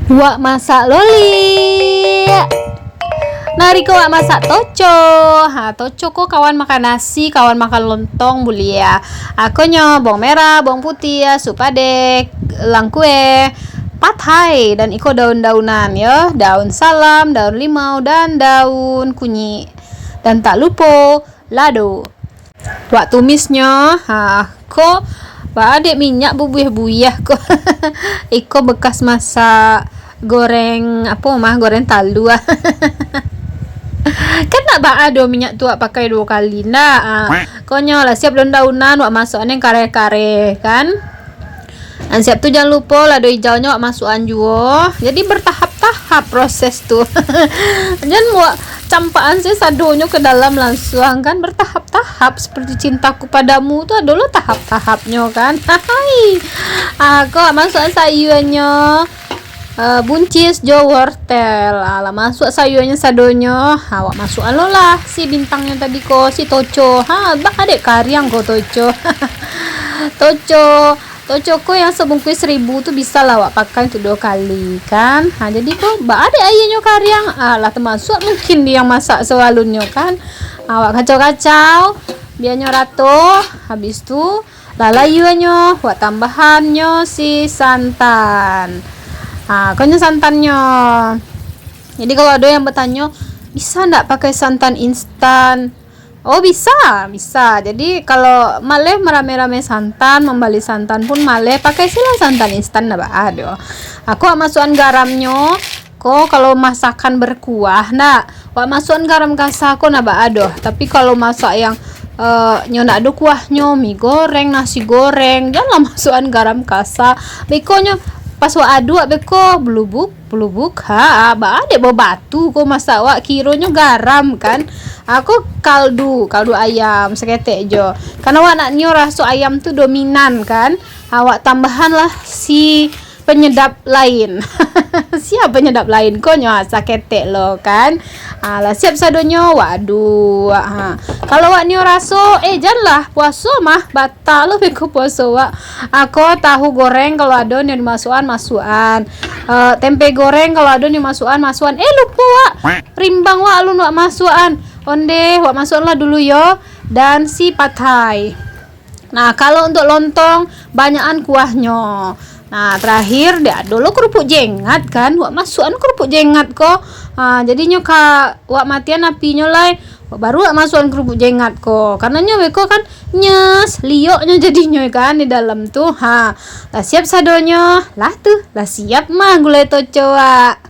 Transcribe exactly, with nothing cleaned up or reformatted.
Wak masak loli. Nariko wak masak toco. Ha, toco ko kawan makan nasi, kawan makan lontong buliah. Akonyo bawang merah, bawang putiah, supadek, langkue, patai, dan iko daun-daunan yo, daun salam, daun limau, dan daun kunyik. Dan tak lupo lado. Wak tumisnyo, ha, ko baa dek minyak bubuih-buih ko. Iko bekas masak goreng apo mah, goreng talua. Kan nak baa doh minyak tu wak pakai duo kali ndak? Ha, konyo lah siap daun-daunan, wak masuak ning kareh-kareh kan. Nan siap tu jan lupo lado ijaunyo wak masuakan juo. Jadi bertahap-tahap proses tu. Jan wak campakan se sadonyo ke dalam lansuang kan, bertahap-tahap seperti cintaku padamu tu adolah tahap-tahapnyo kan. Hai. Ah, ko wak masuakan sayuanyo. Eh, buncis jo wortel. Ah, lah masuak sayuanyo sadonyo. Ha, wak masuakan lo lah si bintangnyo tadi ko, si toco. Ha, baa dek kariang ko toco. Toco. Toco ko yang sabungkuih saribu tu bisa lah awak pakai untuak duo kali, kan? Ha, jadi ko, baa dek aianyo kariang? Ah, lah tamasuak mungkin di yang masak sabalunnyo, kan? Ha, awak kacau-kacau, bianyo rato, habis tu, lah layuanyo, awak tambahannyo si santan. Ha, konyo santannyo. Jadi, kalau ado yang batanyo, "Bisa ndak pakai santan instan?" Oh, bisa, bisa. Jadi, kalau maleh marame-rame santan, mambali santan pun maleh, pakai silah santan instan, ndak baa doh. Aku wak masuakan garamnyo, ko kalau masakan berkuah, ndak. Wak masuakan garam kasa ko ndak baa doh. Tapi kalau masak yang, eh, nyo ndak ado kuahnyo, mi goreng, nasi goreng, janlah masuakan garam kasa. Bekonyo pas wak aduak beko, belubuk, Pelubuk, ha, ah, baa dek babatu ko masak wak, kironyo garam kan. Aku kaldu, kaldu ayam saketek jo. Karano wak nak nio raso ayam tu dominan kan. Ha, wak tambahanlah si penyedap lain. Sia penyedap lain, konyo saketek lo kan. Ha, lah siap sadonyo, waduh. Ha. Kalau wak nio raso, eh, janlah, puaso mah, bat- Tak lo beko puaso wak. Ako tahu goreng kalau ado nio dimasuakan, masuakan. Eh, tempe goreng kalau ado nio masuakan, masuakan. Eh, lupo wak. Rimbang wak alun wak masuakan. Ondeh, wak masuakanlah dulu yo. Dan si patai. Nah, kalau untuk lontong, banyakan kuahnyo. Nah, terakhir, dek ado lo kerupuk jengat kan. Wak masuakan kerupuk jengat ko. Ha, jadinyo ka wak matian apinyo lai. Baru wak masuakan kerupuk jengat ko. Karano nyo beko kan nyes, lioknyo jadinyo kan di dalam tu. Ha, lah siap sadonyo. Lah tu, lah siap mah gulai toco wak.